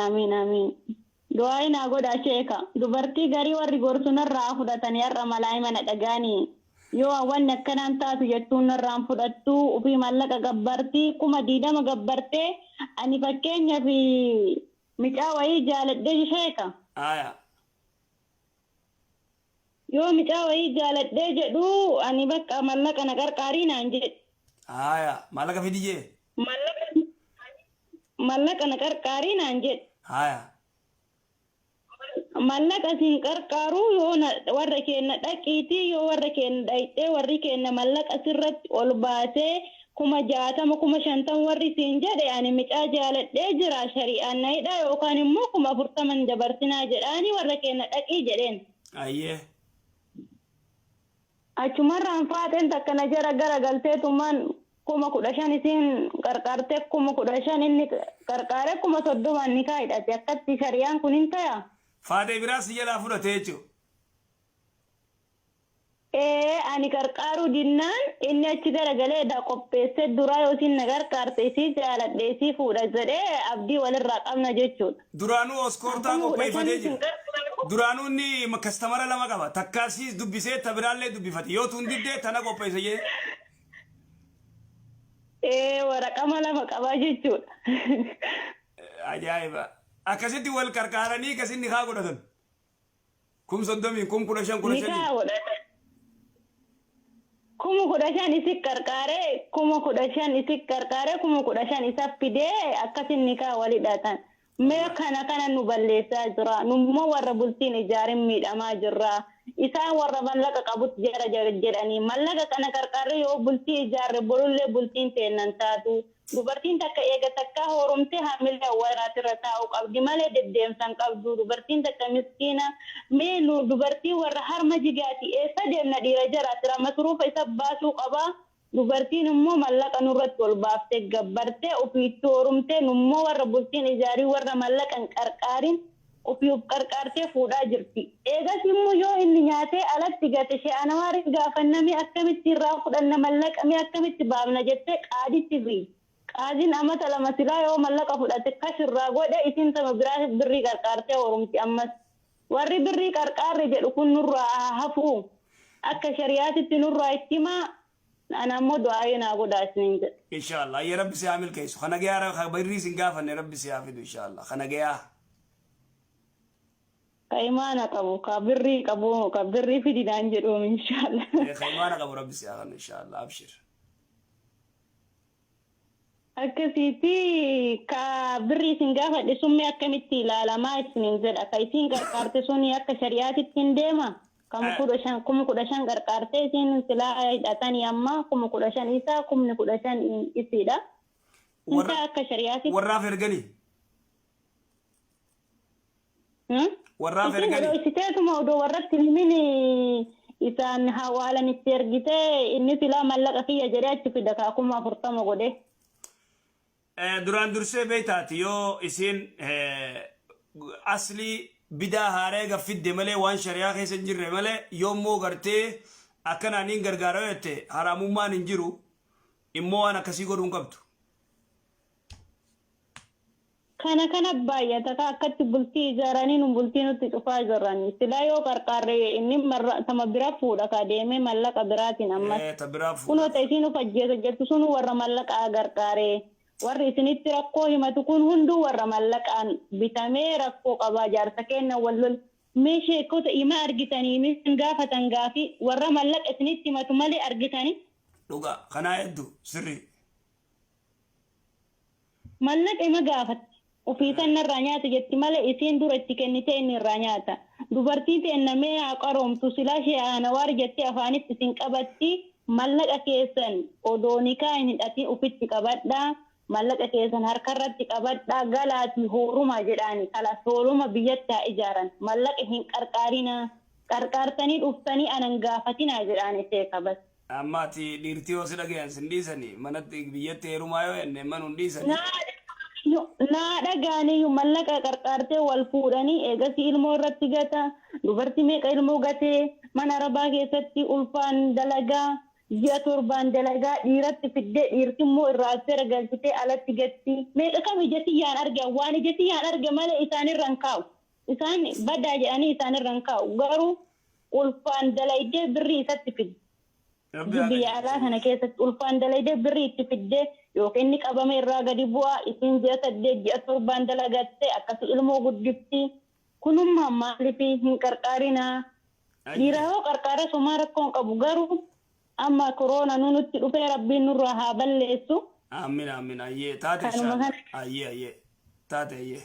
Amiin, amiin. Du'aa naa godhaa sheeka. Dubartii garii warri gorsu narraa fudhatanii har'a malaa mana dhagaanii. Yoo wanni akkanaan taatu jettuun narraan fudhattu, ofii mallaqa gabbartii 20,000 gabbartee, ani fakkeenyaaf micaa wayii jaaladhee sheeka. Aya. Yoo micaa wayii jaaladhee jedhu, ani bakka mallaqa na qarqaarii naan jedhe. Aya. Maallaqa fidi jee. Mallaqa na qarqaarii naan jedhe. Aya. Mallaqa siin qarqaaru, yoo warra keenya dhaqiitii, yoo warra keenya dhayxee warri keenya mallaqa sirratti ol baasee 60,000, 50,000 warri siin jedhe, ani micaa jaaladhee jira, shari'aan na hidhaa yookaan immoo 40,000 dabarsinaa jedhaanii warra keenya dhaqii jedheen. Ayyee. Achumarraan faaxeen takka na jara gara galteetumaan 15,000 isiin qarqaartee, 15,000 inni qarqaaree, 30,000 ni kaa'idhate. Akkatti shari'aan kun hin ta'a. Faaxee biraa si jalaa fudhate jechuudha. Ee, ani qarqaaruu dinnaan inni achi garagalee edaa qopheessee duraa yoo isiin na qarqaarte isii jaaladhe, isii fuudha jedhee abdii walirraa qabna jechuudha. Duraanuu oskoortaa 15,000 qopheeffatee isin jira. qarqaaru. Duraanuu inni customer lama qaba. Takkaa siis dubbisee ta biraallee dubbifate. Yoo tun diddee tana qopheessa jee. Ee, waraqama lama qabaa jechuudha. Ajaa'iba. Akkasitti wal qarqaaranii akkasinni haa godhatan. 30,000, 15,000, 15. Nikaa godhatan. 15,000 isi qarqaaree, 15,000 isi qarqaaree, 15,000 isa fidee akkasin nikaa wal hidhatan. Mee kana nu balleessaa jira. Nummoo warra bultiin ijaarin miidhamaa jirra. Isaan warra mallaqa qabutti jara jedhanii mallaqa kana qarqaarree yoo bultii ijaarre borullee bultiin teennan taatu. Dubartiin takka eega takkaa horumtee hamilee warraatirra taa'uu qabdi malee deddeemsan qabdu. Dubartiin takka miskiina. Mee nu dubartii warra harma jigaati eessa deemna? Dhiira jaraatira masruufa isa baasuu qabaa. Dubartiin immoo mallaqa nurratti ol baaftee gabbartee ofiitti horumtee, nummoo warra bultiin ijaarii warra mallaqa hin qarqaarin ofii of qarqaartee fuudhaa jirti. Eegas immoo yoo inni nyaatee alatti gate she'anawaarii gaafannamee akkamitti irraa fudhanna mallaqa, mee akkamitti baafna jettee qaaditti fi qaadiin amata 2 silaa yoo mallaqa fudhate kash irraa godhe, isiin tama biraa birrii qarqaartee horumti ammas. Warri birrii qarqaarre jedhu kun nurraa haa hafuu. Akka shari'aatitti nurraa itti himaa, ana ammoo du'aayee naa godhaa isiniin jedha. Inshallah. Ayyee, Rabbi si haa milkeessu. Kana gayaa ka birrii sin gaafanne Rabbi si haa fidu inshallah. Kana gayaa. Ka imaana qabu, ka birrii qabu, ka birrii fidinaan jedhuum inshallah. Ka imaana qabu Rabbi si haa kennu inshallah. Abshir. Akkasiiti, ka birrii isin gaafadhe summee akkamitti ilaalamaa isiniin jedha. Ka isiin qarqaarte suni akka shari'aatitti hin deema. Kama 15, 15,000 qarqaartee isiin silaa hidhatanii amma 15,000 isaa, 15,000 isiidha. Warra Inta akka shari'aatitti. Warraaf erganii. Hmm? Warraaf Isiin erganii. odoo isiteetuma odoo warratti hin himin isaan hawaalan itti ergitee, inni silaa mallaqa kiyya jedhee achi fida kaa 40,000 godhe. Duraan dursee beektaati, yoo isiin aslii bidaa haaree gaffidde malee, waan shari'aa keessa hin jirre malee, yoommoo gartee akkanaan niin gargaara yoo jette haraamummaan hin jiru, immoo waan akkasii godhuu hin qabdu. Kana baay'ata ka akkatti bultii ijaaranii nu bultii nutti cufaa jiran. Silaa yoo qarqaarre inni marra tama bira fuudha ka deemee mallaqa biraatiin ammas. Ta biraa fuudha. Kunoo ta isiin of ajjeesa jettu sun warra mallaqaa gargaaree. Warri isinitti rakkoo himatu kun hunduu warra mallaqaan bitamee rakkoo qabaa jaarsa keenya wal lol. Mee sheekota ima argitanii min gaafatan gaafii warra mallaqa isinitti himatu malee argitanii? Dhugaa kanaa hedduu sirrii. Mallaqa ima gaafatti. Ofiisan narraa nyaata jetti malee isiin dura itti kennitee inni irraa nyaata. Dubartiin teenna mee haa qaroomtu, silaa shee anawaar jettee afaanitti isin qabatti. Mallaqa keessan odoo nikaa hin hidhatin ufitti qabadhaa. Mallaqa keessan harkarratti qabadhaa, galaatii hooruma jedhaani. Kalaas hooruma biyyatti haa ijaaran. Mallaqa hin qarqaarinaa. Qarqaartanii dhuftanii anan gaafatinaa jedhaani seeka bas. Amma ati dhiirtii yoo si dhagayan sin dhiisanii, manatti biyyatti heerumaa yoo jenne manu hin dhiisanii. Naa dhagaaniyyuu mallaqa qarqaartee wal fuudhanii eegasii ilmoo irratti gata. Dubartii meeqa ilmoo gatee mana arabaa keessatti ulfaan dalagaa. Ji'a torbaan dalagaa dhiiratti fiddee, dhiirti immoo irraa affeera galchitee alatti gatti. Meeqa kam ija tiyyaan arge, waan ija tiyyaan arge malee isaanirra hin kaa'u. Isaan badaa jedhanii isaanirra hin kaa'u. Garuu ulfaan dalaydee birrii isatti fiddi. Rabbi haa Biyya alaa kana keessatti ulfaan dalaydee birrii itti fiddee, yookiin inni qabame irraa gadi bu'aa, isiin ji'a 8, ji'a torbaan dalagattee akkasi ilmoo guddifti. Kunummaa maaliif hin qarqaarinaa? Dhiira yoo qarqaare somaa rakkoo hin qabu, garuu amma koroona nu nutti dhufee, Rabbiin nurraa haa balleessu. Aamin, aamin, ayyee taate. Kanuma Inshallah. kana. Ayyee, ayyee taate, ayyee.